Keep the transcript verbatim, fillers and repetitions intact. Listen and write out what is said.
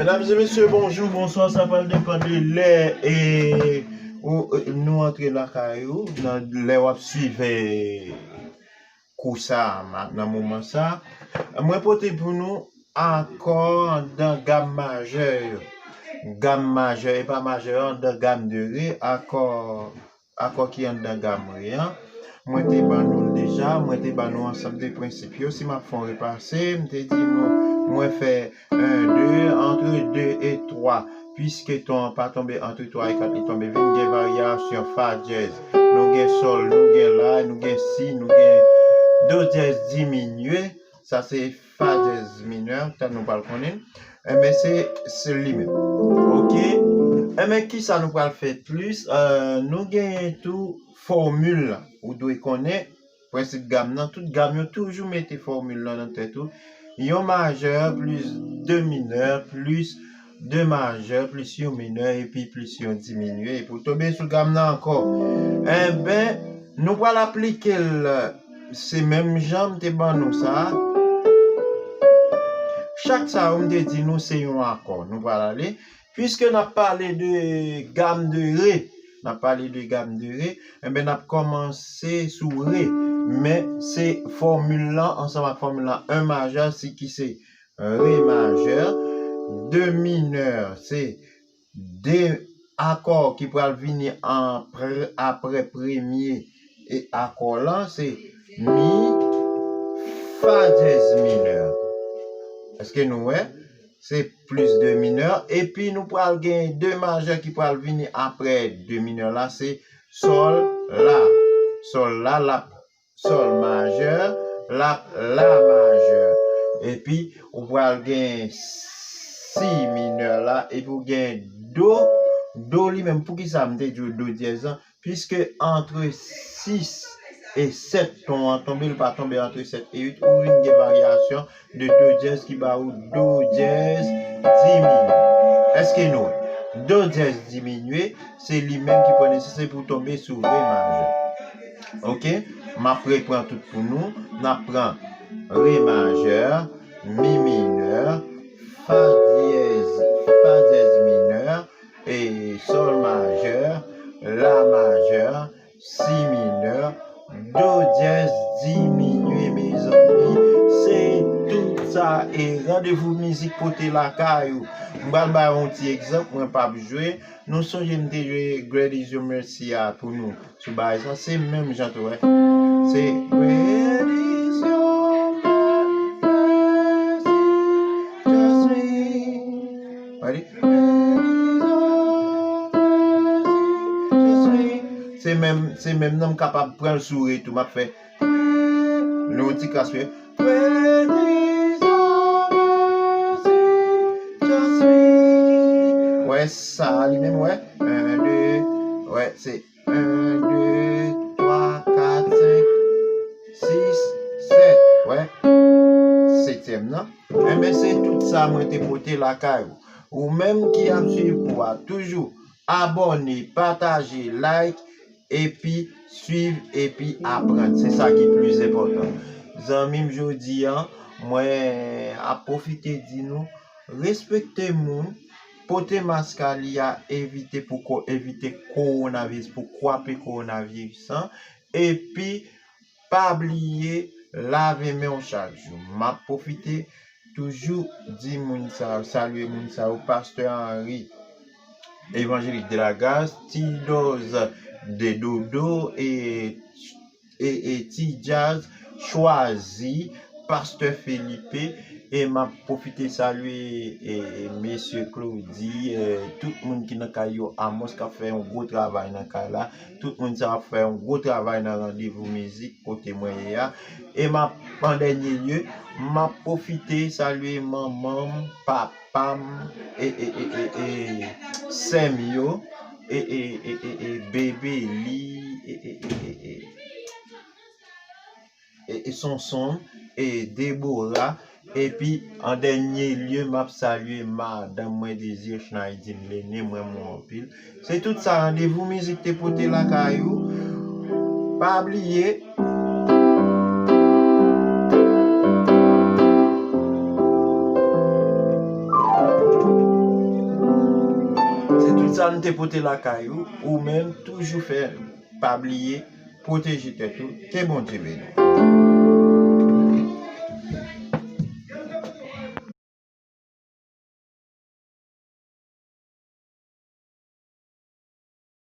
Medam e mesye, bonjou, bonswa, sa pral depann de lè e ou, nou antre lakay ou, nan lè w ap swiv e, kou sa a, ma- nan moman sa a. Mwen pote pou nou akò anndan gam majè yo. Gam majè, e pa majè, anndan gam de re, akò, akò ki anndan gam re an. Mwen te ban nou l deja, mwen te ban nou ansanm de prensip yo. Si m ap fè yon repase, m te di nou, mwen fè en, de, antre de e twa. Piske ton an pa tonbe antre twa e kat, li tonbe vin gen varyasyon fa dyèz. Nou gen sòl, nou gen la, nou gen si, nou gen do dyèz diminye. Sa se fa dyèz minè, tan nou pral konnen. Enben, se, se li menm. Oke? Enben, kisa nou pral fè plis? Euh, nou genyen tou fòmil la. Ou dwe konnen prensip gam nan, tout gam yo toujou mete fòmil lan nan tèt ou. Yon majè plis de minè plis de majè plis yon minè epi plis yon diminye epi w tonbe sou gam nan ankò. Enben, nou pral aplike l, se menm jan m te ban nou sa a. Chak sa yo m te di nou se yon akò. Nou pral ale. Piske n ap pale de gam de re, n ap pale de gam de re, enben n ap kòmanse sou re. Men se fòmil lan ansanm ak fòmil lan, en majè si ki se re majè, de minè se de akò ki pral vini an pre- apre premye e akò lan, se mi, fa dyèz minè. Èske nou wè? Se plis de minè. Epi nou pral gen de majè ki pral vini apre de minè la, se sòl, la. Sòl la, l ap sòl majè, l ap la majè. Epi ou pral gen si minè la, epi ou gen do. Do li menm, poukisa m te di w do dyèz lan? Piske antre sis e sèt ton an tonbe, li pa tonbe antre sèt e uit, ou vin gen varyasyon de do dyèz ki ba ou do dyèz diminye. Èske nou wè? Do dyèz diminye, se li menm ki pran nesesite pou tonbe sou re majè. Oke? M ap repran tout pou nou. N ap pran re majè, mi minè, fa dyèz, fa dyèz minè, e sòl majè, la majè, si minè, do dyèz diminye, mezanmi. Se tout sa e randevou mizik pote lakay ou. M pral ba yon ti egzanp, mwen p ap jwe. Nou sonje m te jwe Great Is Your Mercy a pou nou. Sou bagay sa, se menm jan tou, wè. Se Great is your mercy, just me. Wè li? Great is your mercy, just me. Se menm, se menm nan m kapab pran l sou re tou. M ap fè. Lè yon ti kras, wè. Great is your mercy, just me. Wè sa li menm, wè. En, de, wè, se en, de, twa, kat, senk, sis, sèt. Wè. Setyèm nan. Enben, se tout sa mwen te pote lakay ou. Ou menm ki ap swiv kou a, toujou abòne, pataje, like, epi swiv, epi aprann. Se sa ki plis enpòtan. Zanmi m, jodi a, mwen ap pwofite di nou, respekte moun, pote mask a li a, evite pou ko- evite kowonaviris, pou kwape kowonaviris lan, epi pa bliye lave men w chak jou. M ap pwofite toujou di moun sa yo, salye moun sa yo, Pastè Henry, Evanjelik de la Gras, Ti Doz de Dodo, e, e, e Ti Djaz, Chwazi, Pastè Felipe, e m ap pwofite salye, e, e, Mesye Claudy, e, tout moun ki nan kay yo, Amos k ap fè yon gwo travay nan kay la, tout moun sa ap fè yon gwo travay nan randevou mizik kote mwen ye a. E m ap, an dènye lye, m ap pwofite salye manman m, papa m, e, e, e, e, e, sè m yo, e, e, e, e, e, bebe li, e, e, e, e, e, e, e Sonson, e Debora, epi an dènye lye, m ap salye madanm mwen, Désir Schneidin Lene, m renmen w anpil. Se tout sa randevou mizik te pote lakay ou. Pa bliye, Sa n te pote lakay ou, ou menm, toujou fè, pa bliye, pwoteje tèt ou. Ke Bondye beni w.